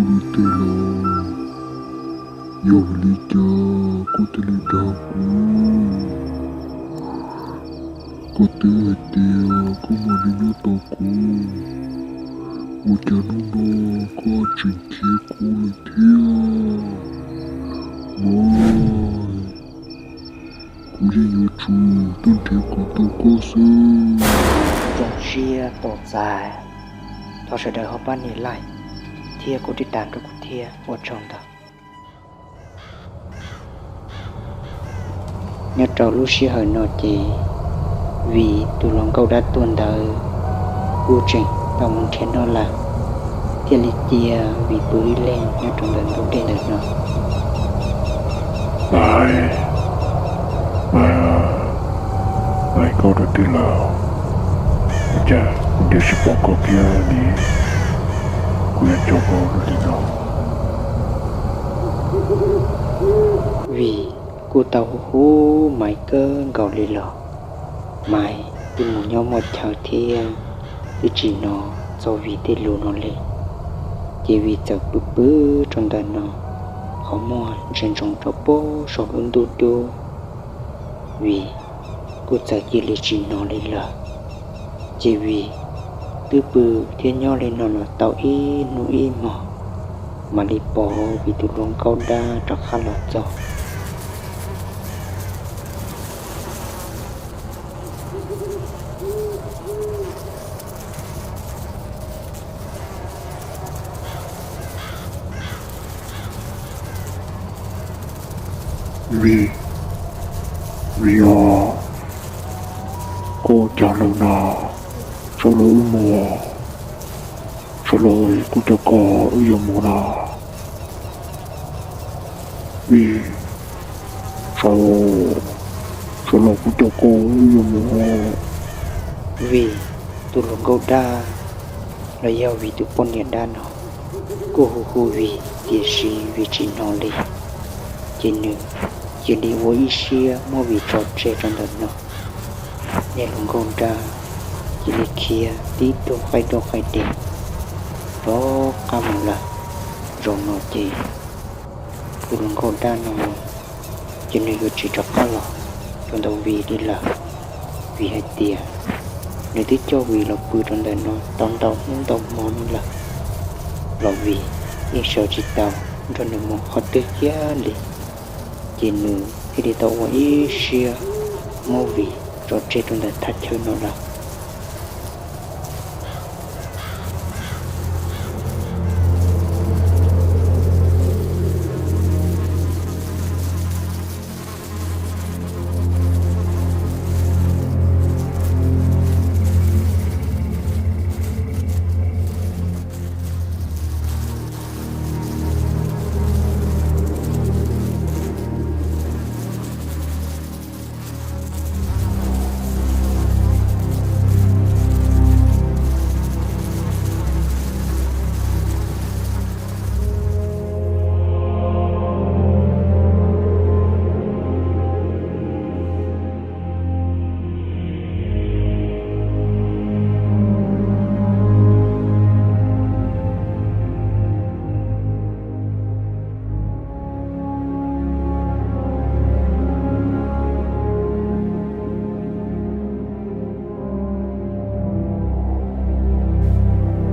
Kuv tus tij laug, yog vim li cas koj thiaj li dag kuv? Koj twb hais tias koj mam li nyob tos kuv, ua cas hnub no koj tseem khiav kuv lawm thiab? Mas kuv yeej yuav tsum tuaj nrhiav kom tau koj xwb. Zoo siab tos txais, thov sawv daws ho pab nias like thiab kuv tib tas rau kuv thiab, ua tsaug ntau. Nyob rau lub sij hawm no ces Vim tus hluas nkauj dab tuag ntawd kuj tseem tau mus nrhiav noj lawm, thiaj li cia Vim pw ib leeg nyob rau ntawm ntug dej ntawm no. Maiv, Maiv, Maiv, koj dua twg lawm? Ua cas kuv ntiav tsis pom koj kiag li? Kuv yuav coj koj ua li no. Vim kuj tau hu hu Maiv kawg nkaus li los Maiv twb mus nyob muaj chaw thiab twb tsis hnov txog Vim tej lus no li. Ces Vim txawm pw pw rau ntawm no, qhov muag ntsia ntsoov rau pem saum lub ntuj dub. Vim kuj txawm cia li tsis hnov li lawm. Ces Vim twb pw thiab nyob li no los tau ib hnub ib hmos, mam li pom Vim tus hluas nkauj dab rov qab los txog. Vim, Vim os, koj ua cas lawm na? Sawv los wb mus, sawv los kuv coj koj wb yuav mus na. Vim, sawv, sawv los kuv coj koj wb yuav mus. Vim tus hluas nkauj dab los yog Vim tus poj niam dab no kuj hu hu Vim tiam sis Vim tsis hnov li. Ces nws cia li ua ib siab muab Vim tso tseg rau ntawm no. Niag hluas nkauj dab cia li khiav tib tug qaij dub qaij deg rov qab mus lawm. Zaum no ces tus hluas nkauj dab no ces nws yuav tsis rov qab los rau ntawm Vim li lawm, vim hais tias nws twb coj Vim los pw rau ntawm no tau ntau hnub ntau hmo no lawm, los Vim yeej sawv tsis tau nrog nws mus qhov twg kiag li. Ces nws thiaj li tau ua ib siab muab Vim tso tseg rau ntawm thaj chaw no lawm.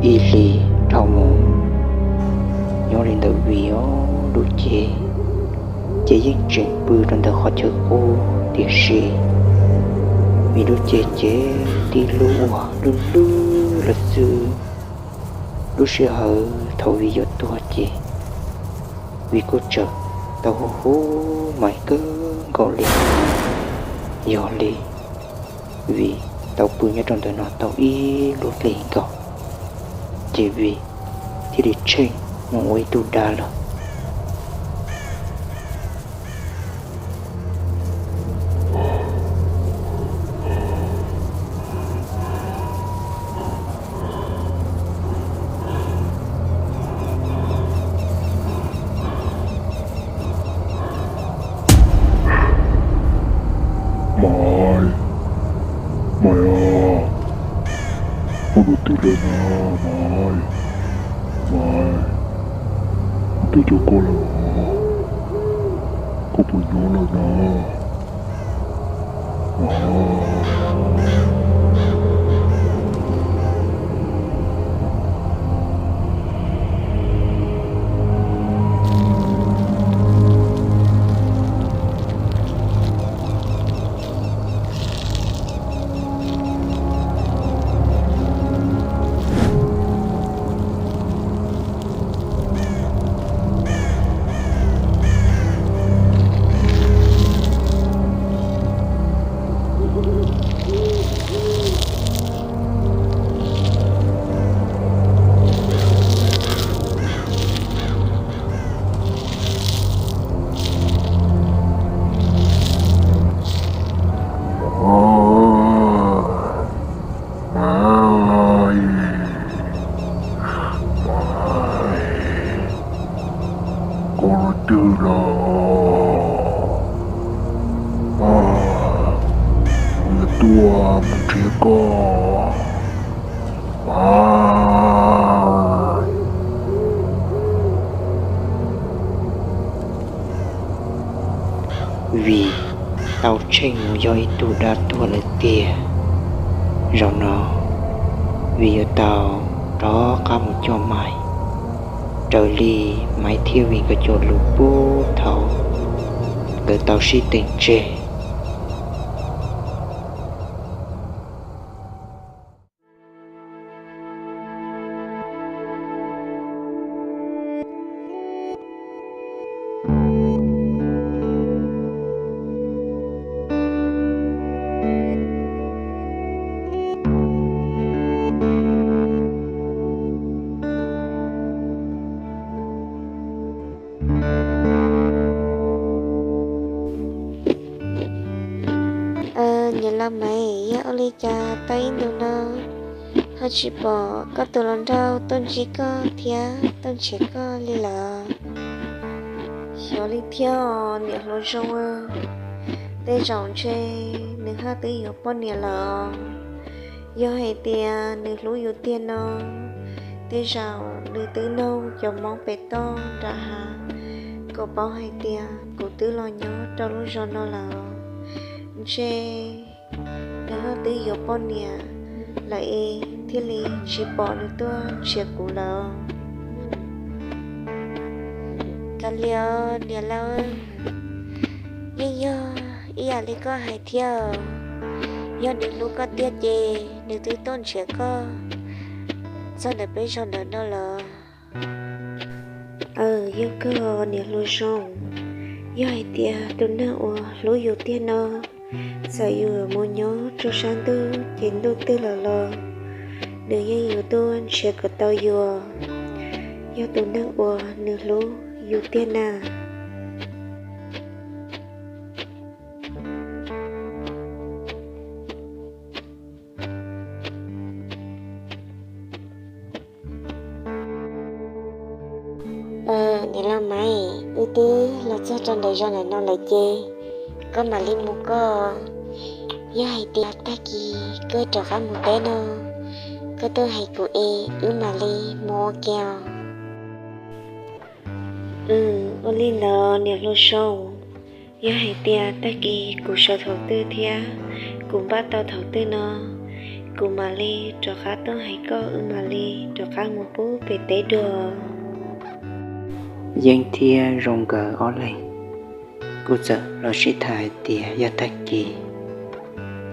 Ib hlis dhau mus, nyob li ntawm Vim lub cev ces yeej tseem pw rau ntawm qhov chaw qub, tiam sis Vim lub cev ces tib lub uas lwj lwj lawm xwb. Lub sij hawm thaum Vim yuav tuag ces Vim kuj tseem tau hu hu Maiv kawg nkaus li. Yog li Vim tau pw nyob rau ntawm no tau ib lub hlis nkaus, ces Vim thiaj li tsheej mus ua ib tug dab lawm. Maiv, Maiv os, koj dua twg lawm na Maiv? Maiv, Twb cov koj los, koj puas nyob lawm na? Koj twg los? Kuv yuav tuaj mus nrhiav koj. Vim tau tsheej mus yog ib tug dab tuag lawm tiag. Zaum no Vim yuav tau rov qab mus coj Maiv raws li Maiv thiab Vim nkawd cov lus puag thaum nkawd tau sib teem tseg. Niam laus Maiv, yog ua li cas tau ib ntus no ho tsis pom koj tus hluas nraug tuaj ntsib koj thiab tuaj nrhiav koj li lawm? Xyov li thiab os niam hluas Zoo. Tej zaum ntshe nws haj twb yuav poj niam lawm. Yog hais tias nws hlub yus tiag no, tej zaum nws twb noog cov hmoob pem toj nram hav kom paub hais tias kuv twb los nyob rau lub zos no lawm. Ntshe nws haj twb yuav poj niam lawm es thiaj li tsis pom nws tuaj nrhiav kuv lawm. Kav liam niam laus, yeej yog ib yam li koj hais thiab. Yog nws hlub koj tiag ces nws twb tuaj nrhiav koj txog ntawm peb zos ntawm no lawm. Aws, yog kawg niam hluas Zoo. Yog hais tias tus neeg uas hlub yus tiag no, txawm yus mus nyob rau sab ntuj ces ntuj twg lawm los nws yeej yuav tuaj nrhiav kom tau yus. Yog tus neeg uas nws hlub yus tiag na. Niam laus Maiv, wb twb los txog rau ntawm zos ntawm no lawm ces koj mam li mus koj. Yog hais tias tag kis koj rov qab mus teb no, koj tuaj hais kuv es wb mam li mus ua ke os. Ua li ntawd niam hluas Zoo, yog hais tias tag kis kuv sawv thaum twg thiab kuv npaj tau thaum twg no, kuv mam li rov qab tuaj hais koj, wb mam li rov qab mus pub pem teb dua. Yeeb thiab Zoo nkawd ob leeg kuj txawm los sib tham hais tias yog tag kis,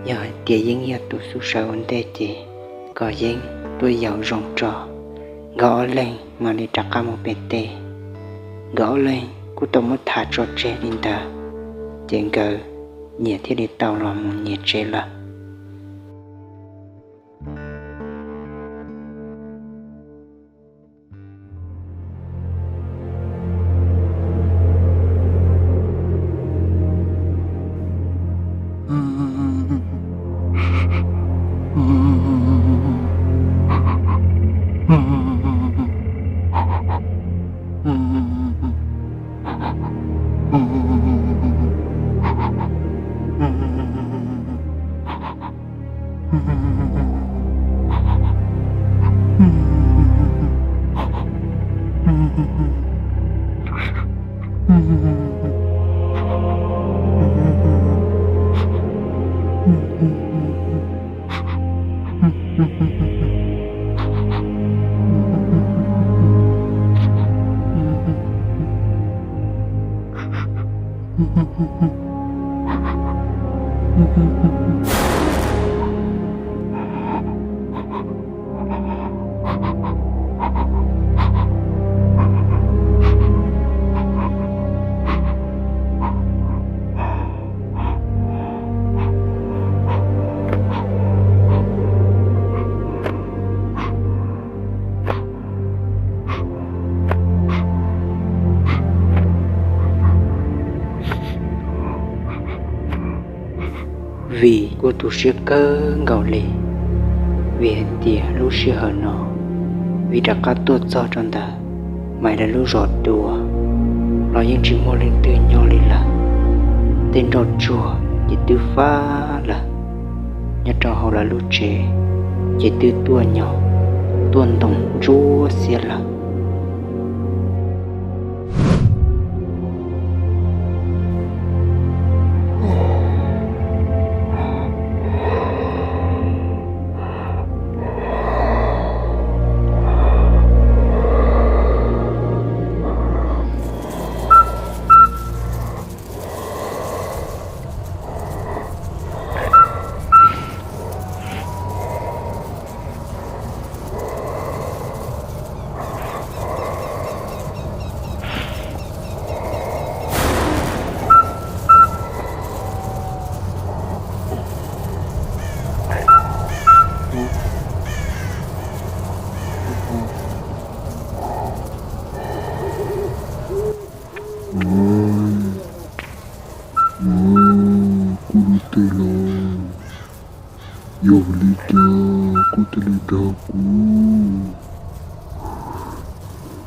yog hais tias Yeeb yog tus xub sawv ua ntej ces kom Yeeb tuaj yaum Zoo tso, nkawd ob leeg mam li rov qab mus pem teb. Nkawd ob leeg kuj tau muab tham tso tseg li ntawd, ces nkawd nyias thiaj li tau los mus nyias tsev lawm. Vim kuj tu siab kawg nkaus li, vim hais tias lub sij hawm no Vim rov qab tuaj txog rau ntawm Maiv lawv lub zos dua los yeej tsis muaj leej twg nyob li lawm. Tej nroj tsuag ces twb fab lawm, nyob rau hauv lawv lub tsev ces twb tuaj nyo, tuaj ntoo ntsuab xiab lawm. Kuv lub teg los, yog vim li cas koj thiaj li dag kuv?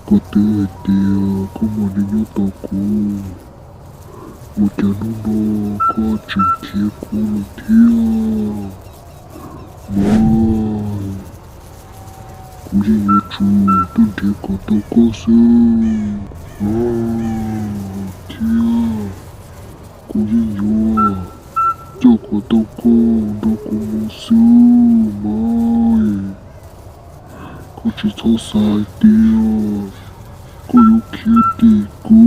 Koj twb hais tias koj muaj neeg nyob tos kuv, ua cas hnub no koj tseem khiav kuv lawm thiab? Maiv, kuv yeej yuav tsum tuaj nrhiav kom tau koj xwb thiab. Kuv yeej yuav coj kom tau koj nrog kuv mus xwb Maiv. Koj tsis txhob xav hais tias koj yuav khiav dim kuv.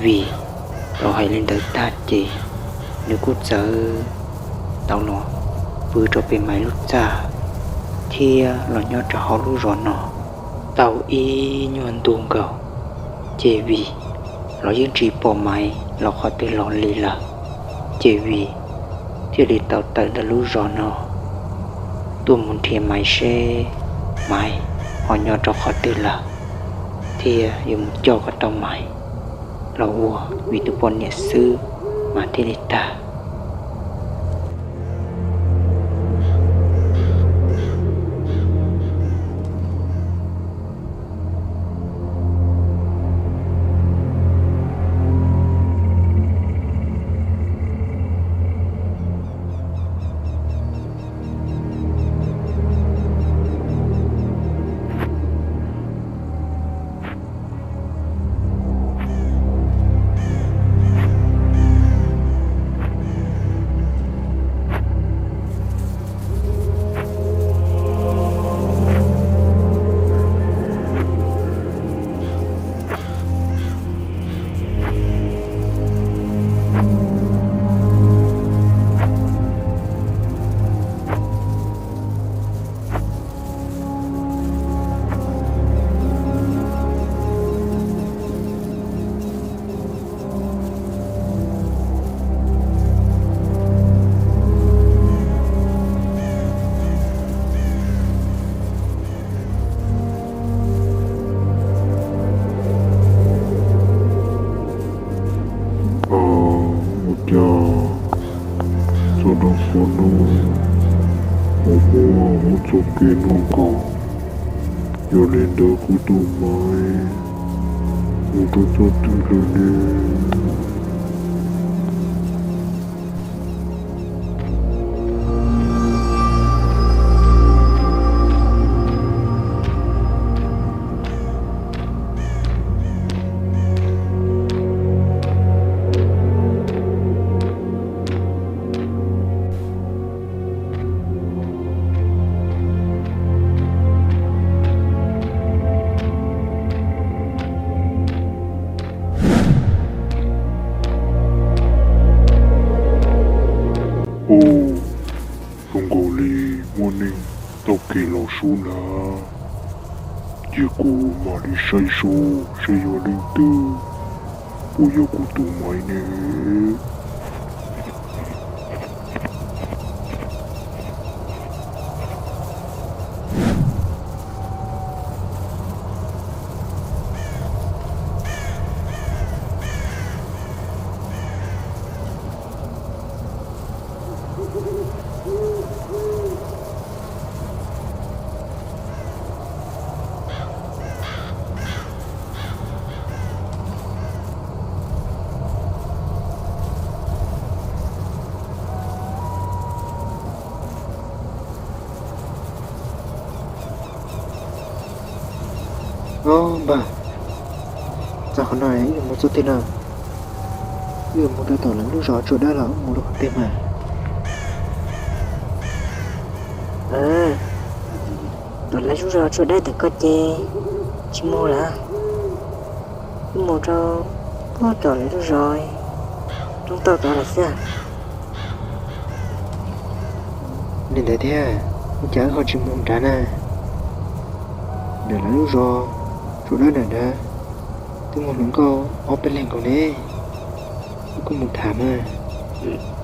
Vim tau hais li ntawd tag ces nws kuj txawm tau los pw rau pem Maiv lub txaj thiab los nyob rau hauv lub zos no tau ib nyuag ntu nkaus, ces Vim los yeej tsis pom Maiv los qhov twg los li lawm. Ces Vim thiaj li tau tawm ntawm lub zos no tuaj mus nrhiav Maiv seb Maiv ho nyob rau qhov twg lawm, thiab yuav mus coj kom tau Maiv los ua Vim tus poj niam xwb mas thiaj li tag. Tau kev noj nkaus, yog li ntawd kuv tus maiv mus rau txoj twg lawm ne? Ub, zoo nkaus li muaj neeg taug kev los sub ntag. Cia kuv mam li saib sub seb yog leej twg, puas yog kuv tus maiv ne? Ob npawg, txog qhov no wb yuav mus txoj twg no? Wb yuav mus rau tom lawv lub zos tsua dawb los wb mus rau qhov twg mas? Tom lawv lub zos tsua dawb ntawm ko ces tsis mus lawm. Wb mus rau puag tom lawv lub zos roob toj tod lawm xwb. Li ntawd thiab, ua cas wb ho tsis mus nrad na? Ntawm lawv lub zos tsua dawb ntawm ntawd twb muaj hluas nkauj ob peb leeg nkaus ne. Wb kuj mus tham mas.